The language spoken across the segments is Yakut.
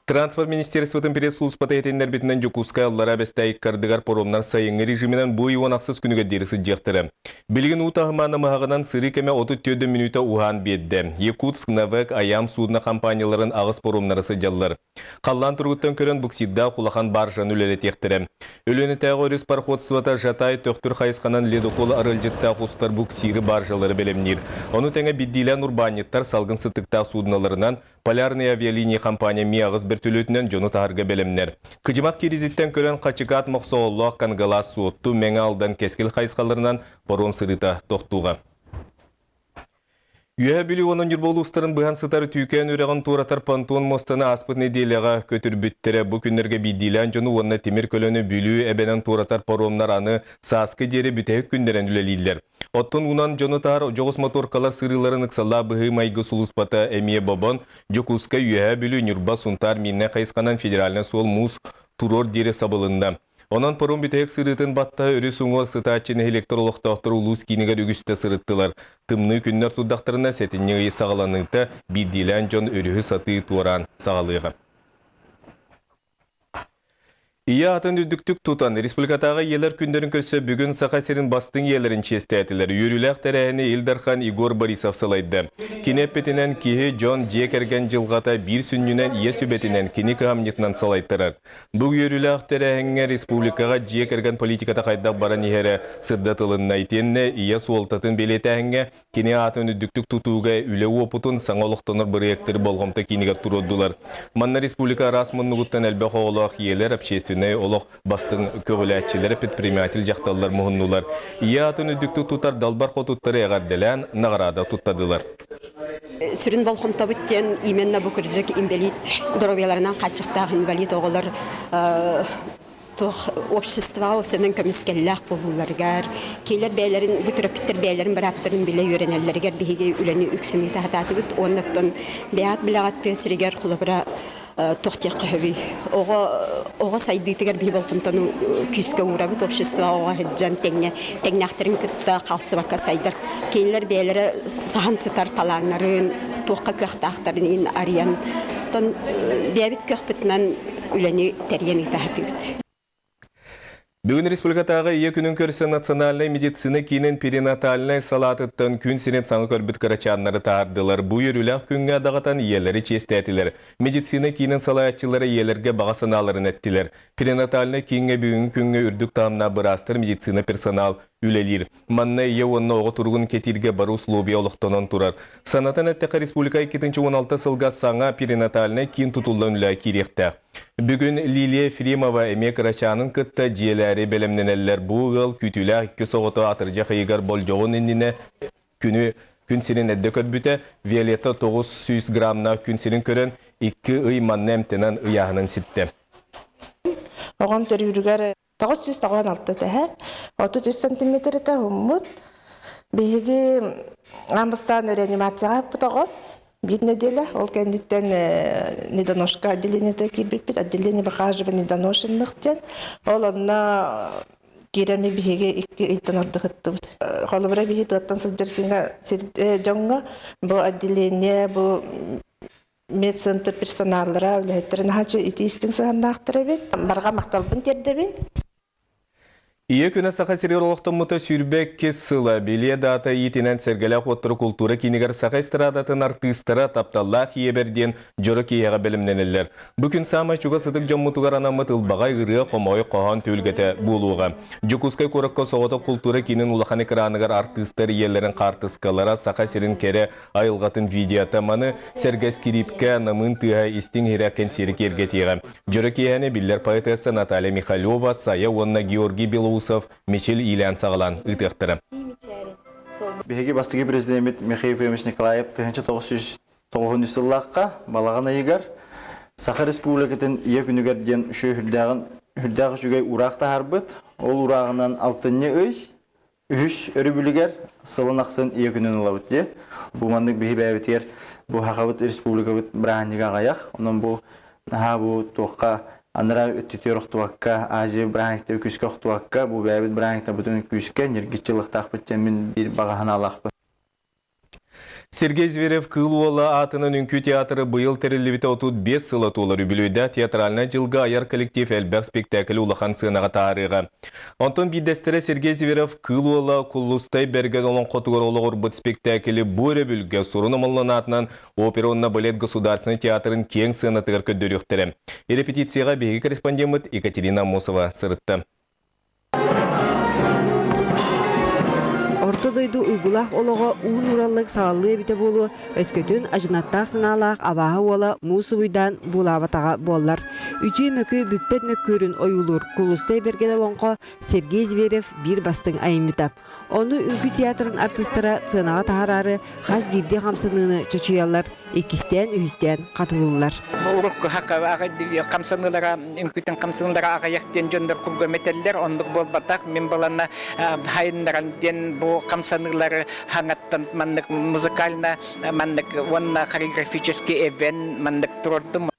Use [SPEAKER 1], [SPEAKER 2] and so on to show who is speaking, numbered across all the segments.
[SPEAKER 1] Транспорт министерствотын пресс-службата иһитиннэрбитинэн Дьокуускай Аллараа Бэстээх иккардыгар паромнар сайыҥҥы режиминэн бу ый 16 күнүгэр диэри сылдьыахтара. Билигин уу таһыма намыһаҕынан сырыы кэмэ 34 мүнүүтэ уһаан биэрдэ. Якутск, НАВЭК, Аям судно компанияларын аҕыс паромнара сылдьаллар. Халлаан туругуттан көрөн буксирдаах улахан баржаны үлэлэтиэхтэрэ. Өлүөнэтээҕи өрүс пароходствота Жатай Төхтүр хайысханан ледокол арыалдьыттаах устар буксиры баржалары бэлэмниир. Ону тэҥэ биирдиилээн урбаанньыттар салгын сыттыктаах судноларынан Полярные авиалинии компания Ми аҕыс бөртөлүөтүнэн дьону таһарга бэлэмнэр. Кыдьымах киириититтэн көрөн Хачыкаат Мохсоҕоллоох Кангалаас Суотту Мэҥэ Алдан Кэскил хайысхаларынан паром сырыыта тохтууга. Үөһэ Бүлүү уонна Ньурба улуустарын быһан сытар Түүкээн үрэҕин туоратар понтон муостаны ааспыт нэдиэлэҕэ көтүрбүттэрэ. Бу күннэргэ биирдиилээн дьону уонна тимир көлөнү Бүлүү эбэнэн туоратар паромнар аны сааскы диэри бүтэһик күннэрэн үлэлииллэр. Оттон уунан дьону таһар дьоҕус моторкалар сырыыларын ыксаллаах быһыы-майгы сулууспата эмиэ бобон, Дьокуускай, Үөһээ Бүлүү, Ньурба, Сунтаар, Миирнэй хайысханан федеральнай суол муус туруор диэри сабылынна. Онон паром бүтэһик сырыытын баттаһа өрүс уҥуор сытааччы нэһилиэктэр олохтоохторо улуус киинигэр үгүстэ сырыттылар. Тымныы күннэр турдахтарына сэтинньи ый саҕаланыыта биирдиилээн дьон өрүһү сатыы туораан саҕалыаҕа. Ийэ аатын үрдүктүк тутан, республикатааҕы ийэлэр күннэрин көрсө бүгүн Саха сирин бастыҥ ийэлэрин чиэстээтилэр. Үөрүүлээх тэрээһини Ил Дархан Егор Борисов салайда. Кини эппитинэн, киһи, дьон, дьиэ кэргэн дьылҕата биир сүнньүнэн ийэ сүбэтинэн, кини кыһамньытынан салайтарар. Бу үөрүүлээх тэрээһиҥҥэ республикаҕа дьиэ кэргэн политиката хайдах баран иһэрэ сырдатылынна. Итиэннэ ийэ суолтатын бэлиэтээһиҥҥэ Кини аатын үрдүктүк тутууга үлэ уопутун, саҥа олохтонор бырайыактары болҕомто киинигэр туруордулар. Манна республика араас муннугуттан элбэх оҕолоох ийэлэр, общественнай олох бастыҥ көҕүлээччилэрэ, предприниматель дьахталлар муһуннулар. Ийэ аатын үрдүктүк тутар далбар хотуттары эҕэрдэлээн, наҕараада туттардылар.
[SPEAKER 2] Сүрүн болҕомтобут диэн именно бу кырдьык инбэлиит доруобуйаларынан хааччахтаах инбэлиит оҕолор туох обществоҕа уопсайынан көмүскэллээх буолууларыгар, кинилэр бэйэлэрин бу төрөппүттэр бэйэлэрин бырааптарын билэ үөрэнэллэригэр биһиги үлэни үксүн ыыта сатаатыбыт уонна оттон бэйэҕит билэҕит тыа сиригэр холобура туох диэххэ сөбүй оҕо оҕо сайдыытыгар биһи болҕомтону күүскэ уурабыт обществоҕа оҕо сылдьан тэҥҥэ тэҥнээхтэрин кытта хаалсыбакка сайдар кинилэр бэйэлэрэ саһан сытар талааннарын туохха кыахтаахтарын арыйан оттон бэйэбит кыахпытынан үлэни тэрийэн ыыта сатыыбыт.
[SPEAKER 1] Бүгүн республикатааҕы Ийэ күнүн көрсө национальнай медицина киинин перинатальнай салаатыттан күн сирин саҥа көрбүт кырачааннары таһаардылар. Бу үөрүүлээх күҥҥэ даҕатан ийэлэри чиэстээтилэр. Медицина киинин салайааччылара ийэлэргэ баҕа санааларын эттилэр. Перинатальнай кииҥҥэ бүгүҥҥү күҥҥэ үрдүк таһымнаах быраастар, медицина персонал үлэлиир. Манна ийэ уонна оҕо туругун кэтииргэ бары условия олохтонон турар. Санатан эттэххэ, республика 2016 сылга саҥа перинатальнай киин тутуллан үлэҕэ киириэхтээх. Бүгүн Лилия Ефремова эмиэ кырачаанын кытта дьиэлээри бэлэмнэнэллэр. Бу ыал күүтүүлээх иккис оҕото атырдьах ыйыгар болдьоҕун иннинэ күнү күн сирин эрдэ көрбүтэ. Виолетта 900 граммнаах күн сирин көрөн, икки ый манна эмтэнэн ыйааһынын ситтэ.
[SPEAKER 3] Оҕом төрүүрүгэр 996 тэһэ, 33 сантиметр этэ уһуммут. Биһиги аан бастаан реанимацияҕа ыппыт оҕо биир нэдиэлэ. Ол кэнниттэн недоношка отделениета киирбиппит, отделение выхаживания недоношенных диэн. Ол онно киирэн биһиги икки ыйтан ордук ыттыбыт. Холобура биһи тыаттан сылдьар дьоҥҥо бу отделение, бу медцентр персоналлара, үлэһиттэрэ наһаа итии-истиҥ сыһыаннаахтар эбит. Барҕа махталбын тиэрдэбин.
[SPEAKER 1] Ийэ күнэ Саха сиригэр олохтоммута 22 сыла. Билиэ даата иитинэн Сэргэлээх уоттары култуура киинигэр саха эстрадатын артыыстара тапталлаах ийэбэр диэн дьоро киэһэҕэ бэлэмнэнэллэр. Бу күн саамай чугас ытык дьоммутугар анаммыт ылбаҕай ырыа, хомоҕой хоһоон түһүлгэтэ буолуоҕа. Дьокуускай куоракка соҕотох култуура киинин улахан экраныгар артыыстар ийэлэрин хаартыскалара Саха сирин кэрэ айылҕатын видеота маны сэргэ скрипкэ, намыын тыаһа истиҥ иһирэх кэнсиэри киэргэтиэҕэ. Дьоро киэһэни биллэр поэтесса Наталья Михалева, Сайа уонна Георгий Белоусов Мичил иилээн саҕалаан ыытыахтара.
[SPEAKER 4] Биһиги бастакы президеммит Михаил Ефимович Николаев 1993 сыллаахха балаҕан ыйыгар Саха Республикатын Ийэ күнүгэр диэн үчүгэй үрдээх үчүгэй уураах таһаарбыт. Ол уурааҕынан алтынньы ый үһүс өрөбүлүгэр сылын ахсын ийэ күнүн ылабыт дии. Бу маннык биһи бэйэбитигэр бу Хахабыт республикабыт бырааһынньыга аҕайах. Онон бу наһаа бу туохха анараа өттүтүгэр охтубакка, Азия бырааһынньыктары күүскэ охтубакка, бу бэйэбит бырааһынньыктарбытын күүскэ ньиргиччи ылыахтаахпыт диэн мин биир баҕа санаалаахпын.
[SPEAKER 1] Сергей Зверев Кыыл Уола аатынан үҥкүү театры быйыл тэриллибитэ 35 сыла туолар үбүлүөйдээх театральнай дьылга айар коллектив элбэх спектакль улахан сыанаҕа таһаарыаҕа. Онтон биирдэстэрэ Сергей Зверев Кыыл Уола Куллустай Бэргэн олоҥхотугар олоҕурбут спектаклы бу өрөбүлгэ Сурун Омоллон аатынан опера уонна балет государственнай театрын киэҥ сыанатыгар көрдөрүөхтэрэ. Репетицияҕа биһиги корреспондеммыт Екатерина Аммосова сырытта.
[SPEAKER 5] Орто дойду уйгулаах олоҕо уу нуураллык салаллыы эбитэ буолуо, өскөтүн адьынаттаах санаалаах абааһы уола муус субуйдаан буулаабатаҕа буоллар. Үтүө-мөкү бүппэт мөккүөрүн ойуулуур Кулустай Бэргэн олоҥхо Сергей Зверев биир бастыҥ айымньыта. Ону үҥкүү театрын артыыстара сыанаҕа таһаараары хас биирдии хамсаныыны чочуйаллар, иккистээн-үһүстээн хатылыыллар.
[SPEAKER 6] Урукку хамсаныылара, үҥкүүтүн хамсаныылара аҕыйах диэн дьоннор кургум этэллэр, оннук буолбатах. Мин балана хайыннаран диэн бу хамсаныылары хаҥаттан маннык музыкально маннык уонна хореографический эбэн маннык турордум.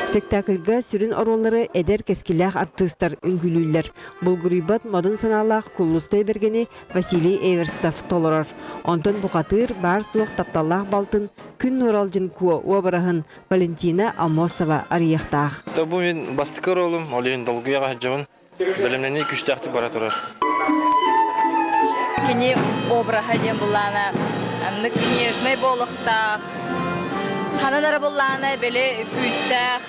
[SPEAKER 5] Спектакльга сүрүн оруоллары эдэр кэскиллээх артыыстар үҥкүүлүүллэр. Булгуруйбат модун санаалаах Куллустай Бэргэни Василий Эверстов толорор. Онтон бухатыыр баар-суох тапталлаах балтын Күн Нуоралдьын Куо уобараһын Валентина Аммосова арыйыахтаах.
[SPEAKER 7] Бу мин бастакы ролум, ол иһин долгуйа сылдьабын. Бэлэмнэнии күүстээхтик бара турар.
[SPEAKER 8] Кини обраһа диэн буллаана аннык нежный буолуохтаах, ханан эрэ буллаана били күүстээх,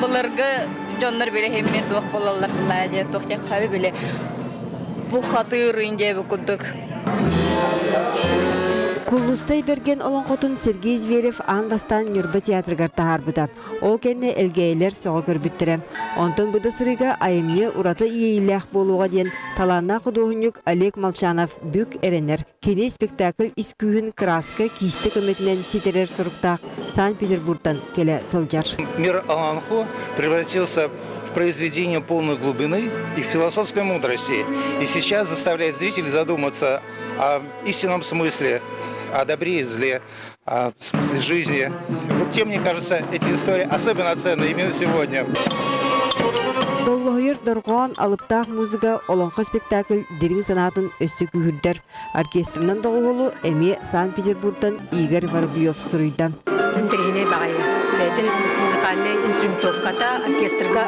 [SPEAKER 8] былыргы дьоннор били химмин туох буолаллар буллаа диэн туох диэххэ били бухатыырын диэби курдук.
[SPEAKER 5] Куллустай Бэргэн олоҥхотун Сергей Зверев аан бастаан Ньурба театрыгар таһаарбыта. Ол кэннэ элгээйилэр сөҕө көрбүттэрэ. Онтон бу да сырыыга айымньы ураты иэйиилээх буолуоҕа диэн талааннаах худуоһунньук Олег Молчанов бүк эрэнэр. Кини спектакль ис күүһүн кырааска киистэ көмөтүнэн ситэрэр соруктаах Санкт-Петербургтан кэлэ сылдьар.
[SPEAKER 9] Мир Аланхо превратился в произведение полной глубины и философской мудрости. И сейчас заставляет зрителей задуматься о истинном смысле, о добре и зле, о смысле жизни. Вот тем, мне кажется, эти истории особенно ценны именно сегодня.
[SPEAKER 5] Доллоһуйар дорҕоон алыптаах музыка олоҥхо спектакль дириҥ санаатын өссө күүһүрдэр. Оркестрынан доҕуһуолу эмиэ Санкт-Петербургтан Игорь Воробьев суруйда.
[SPEAKER 10] Интэриэһинэй баҕайы. Бэйэтин музыкальнай инструментовката, оркестрга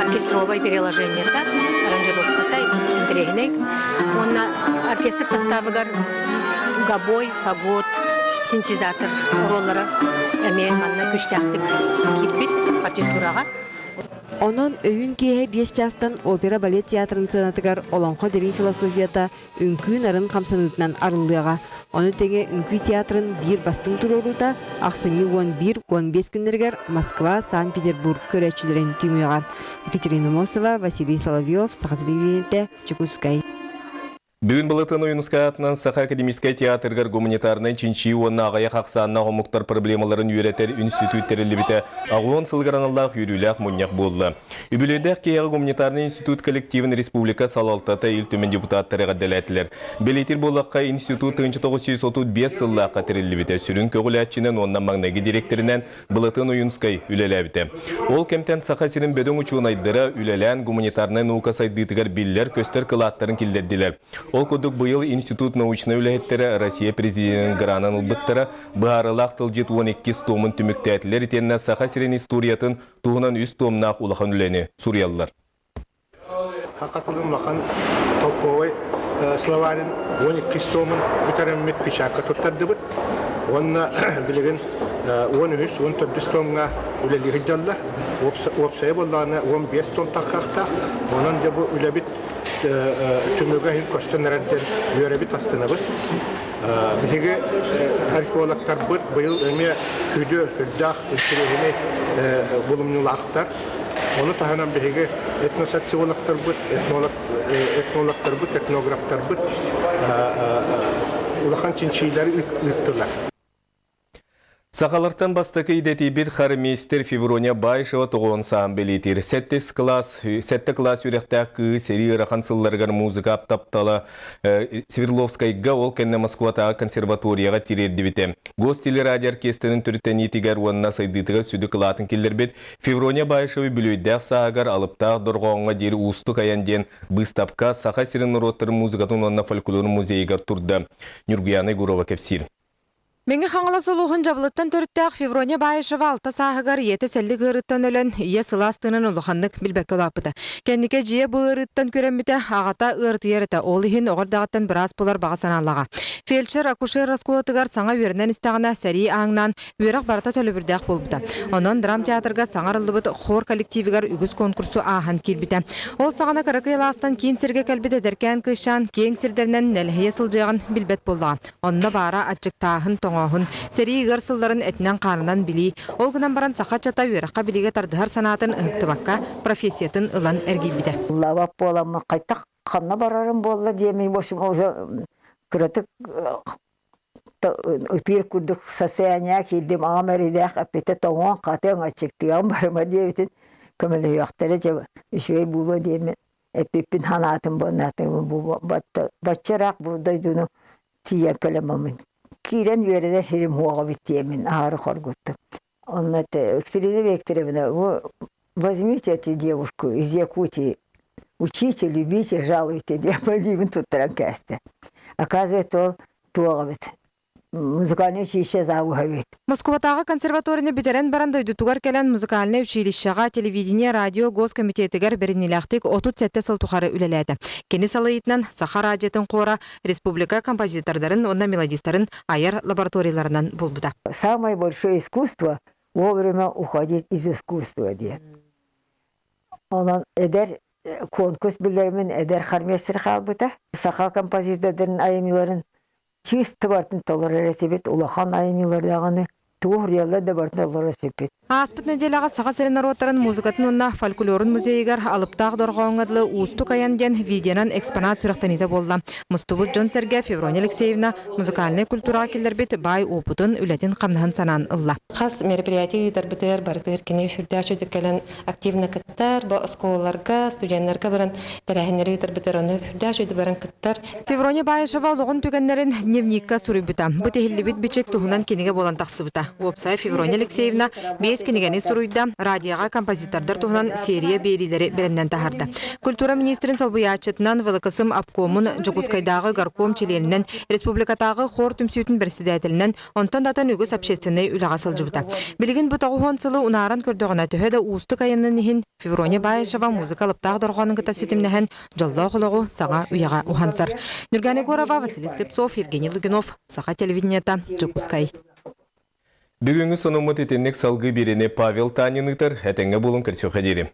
[SPEAKER 10] оркестровай переложениета, аранжировката интэриэһинэй. Уонна оркестр составыгар гобой, фагот, синтезатор оруоллара эмиэ манна күүстээхтик киирбит партитураҕа.
[SPEAKER 5] Онон өйүн киэһэ 5 чаастан опера-балет театрын сыанатыгар олоҥхо дириҥ философията үҥкүү нарын хамсаныытынан арыллыаҕа. Ону тэҥэ үҥкүү театрын биир бастыҥ туруоруута ахсынньы 11-15 күннэригэр Москва, Санкт-Петербург көрөөччүлэрин түмүөҕэ. Екатерина Мосова, Василий Соловьев, Саха телевидениетэ, Дьокуускай.
[SPEAKER 1] Бүгүн Былатын Ойуунускай аатынан Саха академическай театрыгар гуманитарнай чинчийии уонна аҕыйах ахсааннаах омуктар проблемаларын үөрэтэр институт тэриллибитэ аҕыс уон сылыгар аналлаах үөрүүлээх мунньах буолла. Үбүлүөйдээх киэһэҕэ гуманитарнай институт коллективын республика салалтата Ил Түмэн депутаттара эҕэрдэлээтилэр. Бэлиэтиир буоллахха, институт 1935 сыллаахха тэриллибитэ. Сүрүн көҕүлээччинэн уонна маҥнайгы дириэктэринэн Былатын Ойунскай үлэлээбитэ. Ол кэмтэн Саха сирин бөдөҥ учуонайдара үлэлээн гуманитарнай наука сайдыытыгар биллэр-көстөр кылааттарын киллэрдилэр. Ол курдук быйыл институт научнай үлэһиттэрэ Россия президенин гранын ылбыттара, быһаарыылаах тылдьыт 12 томун түмүктээтилэр итиэннэ Саха сирин историятын туһунан үс туомнаах улахан үлэни суруйаллар.
[SPEAKER 11] Саха тылын улахан толковай словарин 12 томун бүтэрэммит печатка туттардыбыт. Уонна билигин 13, 14 томҥа үлэлии сылдьаллар. Уопсайа буоллаҕына 15 том таххахтаах. Онон дьэ бу үлэбит түмүгэ иһин көстөн эрэрдэн үөрэбит, астынабыт. Биһиги археологтарбыт быйыл эмиэ күдү сүрдээх интэриэһинэй булумньулаахтар. Ону таһынан биһиги этносоциологтарбыт, этнологтарбыт, этнографтарбыт улахан чинчиилэри ыыттылар.
[SPEAKER 1] Сахалартан бастакы идэтийбит хормейстер Феврония Баишева тоҕуон саан бэлиэтиир. Сэттис класс, сэттэ класс үөрэхтээх кыыс сэрии ыарахан сылларыгар музыка таптала Свердловскайга, ол кэннэ Москватааҕы консерваторияҕа тириэрдибитэ. Гостелерадио оркестрын төрүттэниитигэр уонна сайдыытыгар сүдү кылаатын киллэрбит Феврония Баишева үбүлүөйдээх сааһыгар алыптаах дорҕооҥҥо диэри уустук айан диэн быыстапка Саха сирин норуоттарын музыкатын уонна фольклорун музейыгар турда. Ньургуяна Егорова кэпсиир.
[SPEAKER 5] Мэҥэ Хаҥалас улууһун Дьабылыттан төрүттээх Феврония Баишева алта сааһыгар ийэтэ сэллик ыарыыттан өлөн, ийэ сылаас тыынын улаханнык билбэккэ улааппыта. Кэнники дьиэ бу ыарыыттан күрэммитэ, аҕата ыарытыйар этэ, ол иһин оҕо эрдэҕиттэн быраас буолар баҕа санаалааҕа. Фельдшер-акушер оскуолатыгар саҥа үөрэнэн истэҕинэ, сэрии ааҥнаан, үөрэх барыта төлөбүрдээх буолбута. Онон драмтеатрга саҥа арыллыбыт хор коллективигар үгүс конкурсу ааһан киирбитэ. Ол саҕана кыракый алаастан киин сиргэ кэлбит эдэркээн кыысчаан киэҥ сирдэринэн нэлэһийэ сылдьыаҕын билбэт буоллаҕа. Онно баара аччыктааһын, тоҥооһун, сэрии ыар сылларын этинэн-хаанынан билии, ол гынан баран саха ыччата үөрэххэ-билиигэ тардыһар санаатын ыһыктыбакка профессиятын ылан эргийбитэ.
[SPEAKER 12] Лабап буоламмын хайтах ханна барарым буолла диэмин в общем уже кыратык ытыыр курдук состояние киирдим аҕам эрэйдээх эппитэ тоҥуон хатыаҥ аччыктыаҕым барыма диэбитин көмөлөһүөхтэрэ дьэ үчүгэй буолуо диэмин эппиппин санаатым буоннаатым бу бачча ыраах бу дойдуну тиийэн кэлэммин киирэн үөрэнэр сирим суоҕа эбит диэмин аһары хоргуттум онно Екатерина Викторовна вы возьмите эту девушку из Якутии учите любите жалуйте диэн илиибин туттаран кээстэ оказывается ол туох эбит музыкальное училище завуһа эбит.
[SPEAKER 5] Москватааҕы консерваторияны бүтэрэн баран дойдутугар кэлэн музыкальнай училищеҕа, телевидение, радио госкомитетыгар бэриниилээхтик 37 сыл тухары үлэлээтэ. Кини салайыытынан Саха радиотын хора республика композитордарын уонна мелодистарын айар лабораторияларынан буолбута.
[SPEAKER 12] Самое большое искусство вовремя уходить из искусства диэн. Онон эдэр конкурс билэрмин эдэр хормейстер хаалбыта. Саха композитордарын айымньыларын чыыс барытын толорор этибит, улахан айымньылар даҕаны тугу суруйаллар да барытын толорор эппиппит.
[SPEAKER 5] Ааспыт нэдиэлэҕэ Саха сирин норуоттарын музыкатын уонна фольклорун музейыгар Алыптаах дорҕооҥҥо дылы уустук айан диэн видеонан экспонат сүрэхтэниитэ буолла. Мустубут дьон-сэргэ Феврония Алексеевна музыкальнай культураҕа киллэрбит баай уопутун, үлэтин-хамнаһын санаан ылла.
[SPEAKER 13] Хас мероприятие ыытарбытыгар барытыгар кини сүрдээх үчүгэй кэлэн активно кыттар, бу оскуолаларга, студеннарга баран тэрээһиннэри ыытарбытыгар ону сүрдээх үчүгэй баран кыттар.
[SPEAKER 5] Феврония Баишева олоҕун түгэннэрин дневникка суруйбута. Бу тиһиллибит бичик туһунан кинигэ буолан тахсыбыта. Уопсай Феврония Алексеевна биэс кинигэни суруйда, радиоҕа композитордар туһунан серия биэриилэри бэлэмнэн таһаарда. Культура министрин солбуйааччытынан ВЛКСМ обкомун Дьокуускайдааҕы горком чилиэнинэн, республикатааҕы хор түмсүүтүн председателинэн, онтон да атын үгүс общественнай үлэҕэ сылдьыбыта. Билигин бу 90 сылы унааран көрдөҕүнэ төһө да уустук айанын иһин Феврония Баишева музыка алыптаах дорҕоонун кытта ситимнэһэн дьоллоох олоҕу саҥа үйэҕэ уһансар. Нюргана Егорова, Василий Слепцов, Евгений Лугинов, Саха телевидениета, Дьокуускай.
[SPEAKER 1] Бүгүҥҥү сонуммут итинник салгыы биэриини Павел Танин ыытар. Этэҥҥэ буолун көрсүөххэ диэри.